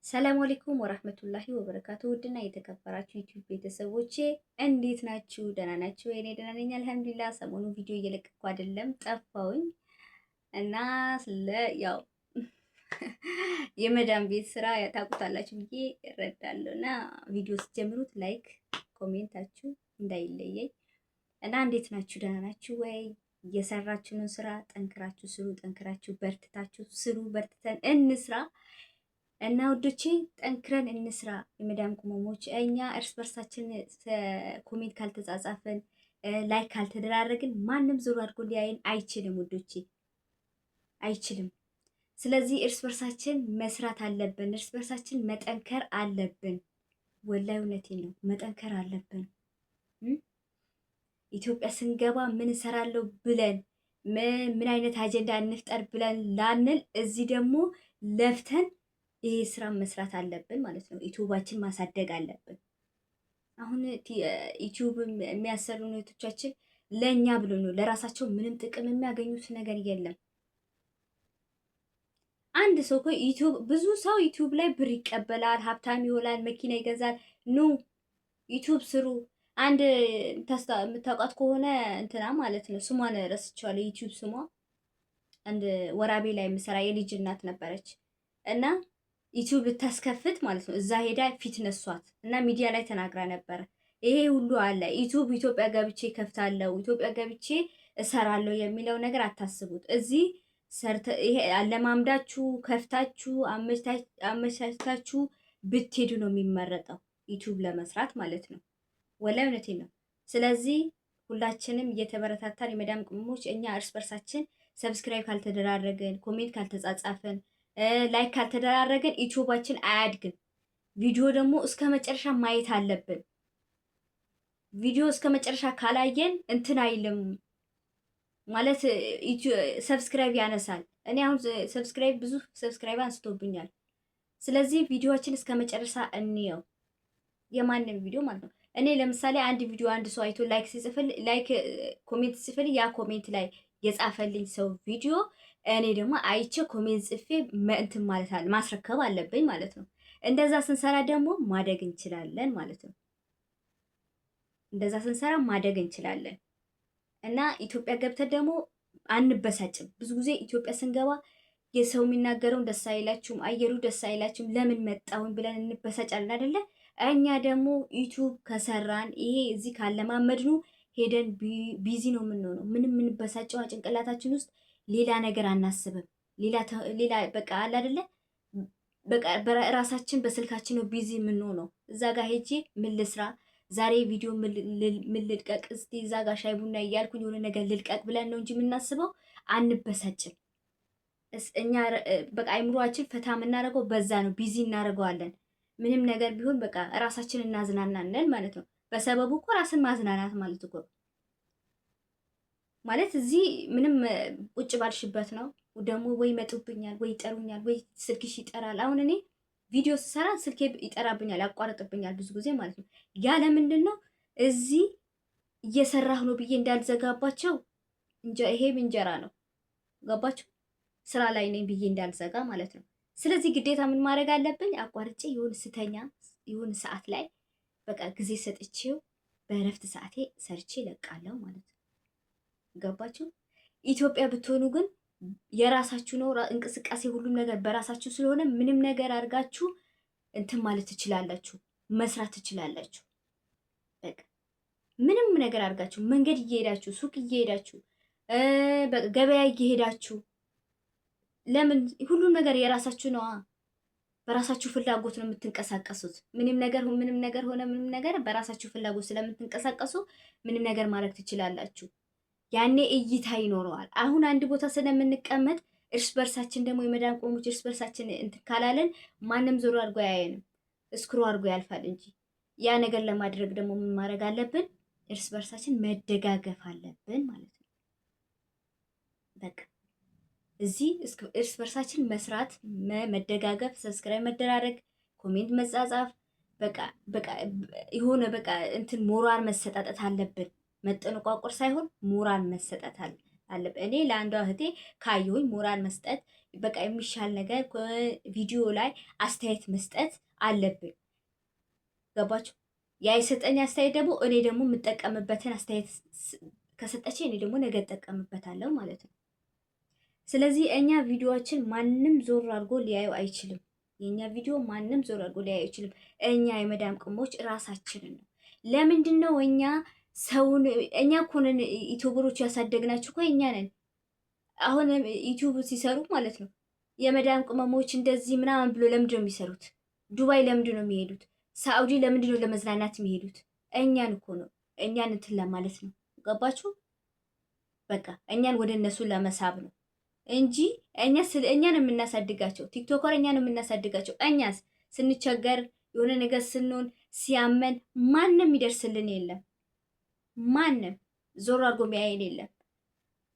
ሰላም አለይኩም ወራህመቱላሂ ወበረካቱ። ውድና የተከበራችሁ ዩቲዩብ ቤተሰቦቼ እንዴት ናችሁ? ደህና ናችሁ? እኔ ደህና ነኝ አልሐምዱሊላህ። ሰሞኑን ቪዲዮ እየለቀቅኩ አይደለም፣ ጠፋሁኝ እና ስለ ያው የመዳም ቤት ስራ ታውቁታላችሁ ብዬ እረዳለሁ። እና ቪዲዮ ስትጀምሩት like comment ኣችሁ እንዳይለየኝ። እና እንዴት ናችሁ? ደህና ናችሁ ወይ? እየሰራችሁ ነው ስራ። ጠንክራችሁ ስሩ፣ ጠንክራችሁ በርትታችሁ ስሩ። በርትተን እንስራ እና ውዶቼ ጠንክረን እንስራ። የመዳም ቅመሞች እኛ እርስ በርሳችን comment ካልተጻጻፈን፣ like ካልተደራረግን ማንም ዞር አድርጎ ሊያየን አይችልም ውዶቼ፣ አይችልም። ስለዚህ እርስ በርሳችን መስራት አለብን። እርስ በርሳችን መጠንከር አለብን። ወላይ እውነቴን ነው፣ መጠንከር አለብን። ኢትዮጵያ ስንገባ ምን እሰራለሁ ብለን፣ ምን አይነት አጀንዳ እንፍጠር ብለን ላንል፣ እዚህ ደግሞ ለፍተን ይሄ ስራ መስራት አለብን ማለት ነው። ዩቲዩባችን ማሳደግ አለብን። አሁን ዩቲዩብ የሚያሰሩ እህቶቻችን ለእኛ ብሎ ነው፣ ለራሳቸው ምንም ጥቅም የሚያገኙት ነገር የለም። አንድ ሰው እኮ ዩቲዩብ፣ ብዙ ሰው ዩቲዩብ ላይ ብር ይቀበላል፣ ሀብታም ይሆናል፣ መኪና ይገዛል። ኑ ዩቲዩብ ስሩ። አንድ የምታውቃት ከሆነ እንትና ማለት ነው፣ ስሟን ረስቼዋለሁ። ዩቲዩብ ስሟ፣ አንድ ወራቤ ላይ የምሰራ የልጅ እናት ነበረች እና ዩቲዩብ ልታስከፍት ማለት ነው። እዛ ሄዳ ፊት ነሷት እና ሚዲያ ላይ ተናግራ ነበረ። ይሄ ሁሉ አለ። ዩቲዩብ ኢትዮጵያ ገብቼ ከፍታለሁ፣ ኢትዮጵያ ገብቼ እሰራለሁ የሚለው ነገር አታስቡት። እዚህ ይሄ አለማምዳችሁ ከፍታችሁ አመቻችታችሁ ብትሄዱ ነው የሚመረጠው ዩቲዩብ ለመስራት ማለት ነው። ወላሂ እውነቴን ነው። ስለዚህ ሁላችንም እየተበረታታን የመዳም ቅመሞች እኛ እርስ በርሳችን subscribe ካልተደራረግን፣ comment ካልተጻጻፍን፣ like ካልተደራረግን ዩቲዩባችን አያድግም። ቪዲዮ ደግሞ እስከ መጨረሻ ማየት አለብን። ቪዲዮ እስከ መጨረሻ ካላየን እንትን አይልም ማለት subscribe ያነሳል። እኔ አሁን subscribe፣ ብዙ subscribe አንስቶብኛል። ስለዚህ ቪዲዮችን እስከ መጨረሻ እንየው፣ የማንም ቪዲዮ ማለት ነው። እኔ ለምሳሌ አንድ ቪዲዮ አንድ ሰው አይቶ like ሲጽፍል፣ like comment ሲጽፍል፣ ያ comment ላይ የጻፈልኝ ሰው ቪዲዮ እኔ ደግሞ አይቼ comment ጽፌ እንትን ማለት አለ ማስረከብ አለብኝ ማለት ነው። እንደዛ ስንሰራ ደግሞ ማደግ እንችላለን ማለት ነው። እንደዛ ስንሰራ ማደግ እንችላለን እና ኢትዮጵያ ገብተን ደግሞ አንበሳጭም። ብዙ ጊዜ ኢትዮጵያ ስንገባ የሰው የሚናገረውን ደስ አይላችሁም፣ አየሩ ደስ አይላችሁም፣ ለምን መጣሁን ብለን እንበሳጫለን አይደለ? እኛ ደግሞ ዩቲዩብ ከሰራን፣ ይሄ እዚህ ካለማመድኑ ሄደን busy ነው የምንሆነው። ምንም የምንበሳጨው ጭንቅላታችን ውስጥ ሌላ ነገር አናስብም። ሌላ በቃ አለ አይደለ? በቃ ራሳችን በስልካችን ነው busy የምንሆነው። እዛ ጋር ሄጄ ምን ልስራ ዛሬ፣ ቪዲዮ ምን ልልቀቅ፣ እስቲ እዛ ጋር ሻይ ቡና እያልኩኝ የሆነ ነገር ልልቀቅ ብለን ነው እንጂ የምናስበው፣ አንበሳጭም። እኛ በቃ አይምሯችን ፈታ የምናደርገው በዛ ነው፣ busy እናደርገዋለን። ምንም ነገር ቢሆን በቃ ራሳችን እናዝናናለን ማለት ነው። በሰበቡ እኮ ራስን ማዝናናት ማለት እኮ ማለት እዚህ ምንም ቁጭ ባልሽበት ነው ደግሞ ወይ ይመጡብኛል፣ ወይ ይጠሩኛል፣ ወይ ስልክሽ ይጠራል። አሁን እኔ ቪዲዮ ስሰራ ስልኬ ይጠራብኛል፣ ያቋርጥብኛል ብዙ ጊዜ ማለት ነው። ያ ለምንድን ነው? እዚህ እየሰራህ ነው ብዬ እንዳልዘጋባቸው፣ ይሄም እንጀራ ነው፣ ገባችሁ? ስራ ላይ ነኝ ብዬ እንዳልዘጋ ማለት ነው። ስለዚህ ግዴታ ምን ማድረግ አለብኝ? አቋርጬ የሆነ ስተኛ የሆነ ሰዓት ላይ በቃ ጊዜ ሰጥቼው በእረፍት ሰዓቴ ሰርቼ እለቃለሁ ማለት ነው። ገባችሁ? ኢትዮጵያ ብትሆኑ ግን የራሳችሁ ነው እንቅስቃሴ፣ ሁሉም ነገር በራሳችሁ ስለሆነ ምንም ነገር አድርጋችሁ እንትን ማለት ትችላላችሁ፣ መስራት ትችላላችሁ። በቃ ምንም ነገር አድርጋችሁ መንገድ እየሄዳችሁ፣ ሱቅ እየሄዳችሁ፣ ገበያ እየሄዳችሁ፣ ለምን ሁሉም ነገር የራሳችሁ ነዋ። በራሳችሁ ፍላጎት ነው የምትንቀሳቀሱት። ምንም ነገር ምንም ነገር ሆነ ምንም ነገር በራሳችሁ ፍላጎት ስለምትንቀሳቀሱ ምንም ነገር ማድረግ ትችላላችሁ። ያኔ እይታ ይኖረዋል። አሁን አንድ ቦታ ስለምንቀመጥ እርስ በርሳችን ደግሞ የመዳም ቅመሞች እርስ በርሳችን እንትን ካላለን ማንም ዞሮ አድርጎ አያየንም፣ scroll አድርጎ ያልፋል እንጂ። ያ ነገር ለማድረግ ደግሞ ምን ማድረግ አለብን? እርስ በርሳችን መደጋገፍ አለብን ማለት ነው። በቃ እዚህ እርስ በርሳችን መስራት፣ መደጋገፍ፣ subscribe መደራረግ፣ comment መጻጻፍ፣ በቃ በቃ የሆነ በቃ እንትን ሞራል መሰጣጠት አለብን። መጠነቋቆር ሳይሆን ሞራል መሰጠት አለብን። እኔ ለአንዷ እህቴ ካየሁኝ ሞራል መስጠት፣ በቃ የሚሻል ነገር ቪዲዮ ላይ አስተያየት መስጠት አለብን። ገባችሁ? ያ የሰጠኝ አስተያየት ደግሞ እኔ ደግሞ የምጠቀምበትን አስተያየት ከሰጠች እኔ ደግሞ ነገ እጠቀምበታለሁ ማለት ነው። ስለዚህ እኛ ቪዲዮችን ማንም ዞር አድርጎ ሊያዩ አይችልም። የእኛ ቪዲዮ ማንም ዞር አድርጎ ሊያዩ አይችልም። እኛ የመዳም ቅመሞች ራሳችንን ነው። ለምንድን ነው እኛ ሰውን፣ እኛ እኮ ነን ዩቲዩበሮች ያሳደግናችሁ እኮ እኛ ነን። አሁን ዩቲዩብ ሲሰሩ ማለት ነው የመዳም ቅመሞች እንደዚህ ምናምን ብሎ ለምንድን ነው የሚሰሩት? ዱባይ ለምንድን ነው የሚሄዱት? ሳኡዲ ለምንድን ነው ለመዝናናት የሚሄዱት? እኛን እኮ ነው፣ እኛን እንትን ለማለት ነው። ገባችሁ? በቃ እኛን ወደ እነሱ ለመሳብ ነው እንጂ እኛን የምናሳድጋቸው TikToker እኛን የምናሳድጋቸው። እኛስ ስንቸገር፣ የሆነ ነገር ስንሆን፣ ሲያመን ማንም ይደርስልን የለም። ማንም ዞር አድርጎ የሚያየን የለም።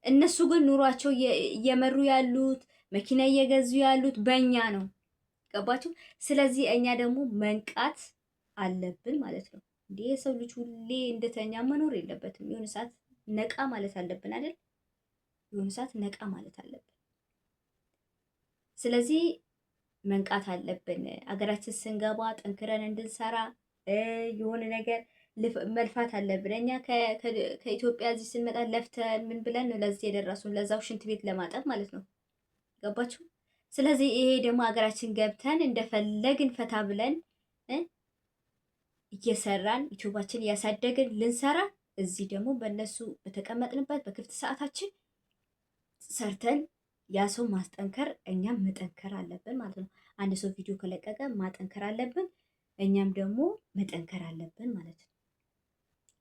እነሱ ግን ኑሯቸው እየመሩ ያሉት፣ መኪና እየገዙ ያሉት በእኛ ነው። ገባችሁ? ስለዚህ እኛ ደግሞ መንቃት አለብን ማለት ነው። እንዴ የሰው ልጅ ሁሌ እንደተኛ መኖር የለበትም። የሆነ ሰዓት ነቃ ማለት አለብን አይደል? የሆነ ሰዓት ነቃ ማለት አለብን። ስለዚህ መንቃት አለብን። አገራችን ስንገባ ጠንክረን እንድንሰራ የሆነ ነገር መልፋት አለብን። እኛ ከኢትዮጵያ እዚህ ስንመጣ ለፍተን ምን ብለን ነው ለዚህ የደረሱን፣ ለዛው ሽንት ቤት ለማጠብ ማለት ነው። ገባችሁ? ስለዚህ ይሄ ደግሞ ሀገራችን ገብተን እንደፈለግን ፈታ ብለን እየሰራን ዩቲዩባችን እያሳደግን ልንሰራ፣ እዚህ ደግሞ በእነሱ በተቀመጥንበት በክፍት ሰዓታችን ሰርተን ያ ሰው ማስጠንከር እኛም መጠንከር አለብን ማለት ነው። አንድ ሰው ቪዲዮ ከለቀቀ ማጠንከር አለብን፣ እኛም ደግሞ መጠንከር አለብን ማለት ነው።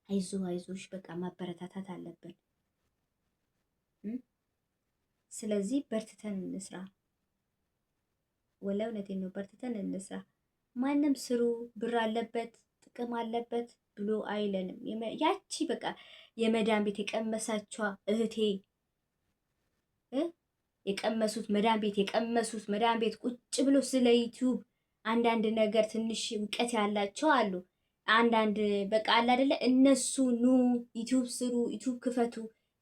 አይዞ አይዞሽ በቃ ማበረታታት አለብን። ስለዚህ በርትተን እንስራ። ወላሂ እውነቴን ነው። በርትተን እንስራ። ማንም ስሩ ብር አለበት ጥቅም አለበት ብሎ አይለንም። ያቺ በቃ የመዳን ቤት የቀመሳቿ እህቴ፣ የቀመሱት መዳን ቤት፣ የቀመሱት መዳን ቤት ቁጭ ብሎ ስለ ዩቲዩብ አንዳንድ ነገር ትንሽ እውቀት ያላቸው አሉ። አንዳንድ በቃ አለ አይደለ፣ እነሱ ኑ ዩቲዩብ ስሩ፣ ዩቲዩብ ክፈቱ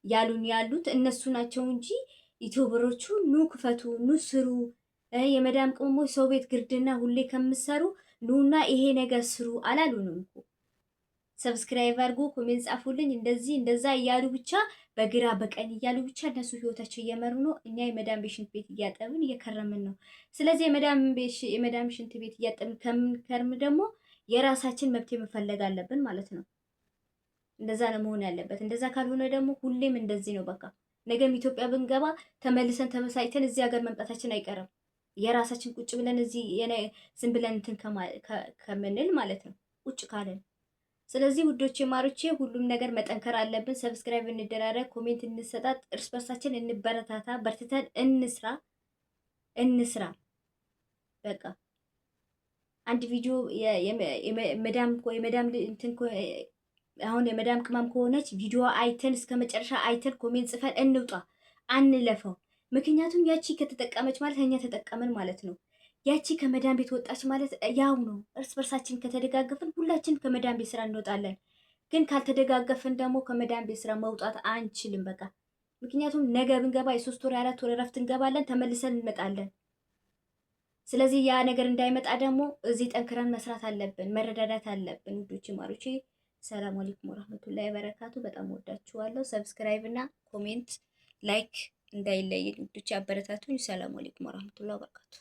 ያሉን ያሉት እነሱ ናቸው እንጂ ዩቲዩበሮቹ ኑ ክፈቱ፣ ኑ ስሩ፣ የመዳም ቅመሞች ሰው ቤት ግርድና ሁሌ ከምትሰሩ ኑና ይሄ ነገር ስሩ አላሉንም እኮ። Subscribe አድርጎ comment ጻፉልኝ እንደዚህ እንደዛ እያሉ ብቻ፣ በግራ በቀኝ እያሉ ብቻ እነሱ ህይወታቸው እየመሩ ነው። እኛ የመዳም ቤት ሽንት ቤት እያጠብን እየከረምን ነው። ስለዚህ የመዳም ሽንት ቤት እያጠብን ከምንከርም ደግሞ የራሳችን መብት መፈለግ አለብን ማለት ነው። እንደዛ ነው መሆን ያለበት። እንደዛ ካልሆነ ደግሞ ሁሌም እንደዚህ ነው። በቃ ነገም ኢትዮጵያ ብንገባ ተመልሰን ተመሳይተን እዚህ ሀገር መምጣታችን አይቀርም። የራሳችን ቁጭ ብለን እዚህ ዝም ብለን እንትን ከምንል ማለት ነው ቁጭ ካለን። ስለዚህ ውዶቼ ማሮቼ ሁሉም ነገር መጠንከር አለብን። Subscribe እንደራረግ፣ comment እንሰጣጥ፣ እርስ በርሳችን እንበረታታ፣ በርትተን እንስራ እንስራ። በቃ አንድ ቪዲዮ የመዳም የመዳም እንትን አሁን የመዳም ቅመም ከሆነች ቪዲዮ አይተን እስከ መጨረሻ አይተን comment ጽፈን እንውጣ፣ አንለፈው። ምክንያቱም ያቺ ከተጠቀመች ማለት እኛ ተጠቀምን ማለት ነው። ያቺ ከመዳም ቤት ወጣች ማለት ያው ነው። እርስ በርሳችን ከተደጋገፍን ሁላችን ከመዳም ቤት ስራ እንወጣለን። ግን ካልተደጋገፍን ደግሞ ከመዳም ቤት ስራ መውጣት አንችልም። በቃ ምክንያቱም ነገ ብንገባ የ3 ወር የ4 ወር እረፍት እንገባለን፣ ተመልሰን እንመጣለን። ስለዚህ ያ ነገር እንዳይመጣ ደግሞ እዚህ ጠንክረን መስራት አለብን፣ መረዳዳት አለብን። ውዶቼ ማሮቼ፣ ሰላም አለይኩም ወራህመቱላሂ ወበረካቱ። በጣም ወዳችኋለሁ። Subscribe እና comment like እንዳይለየኝ ውዶቼ፣ አበረታቱኝ። ሰላም አለይኩም ወራህመቱላሂ ወበረካቱ።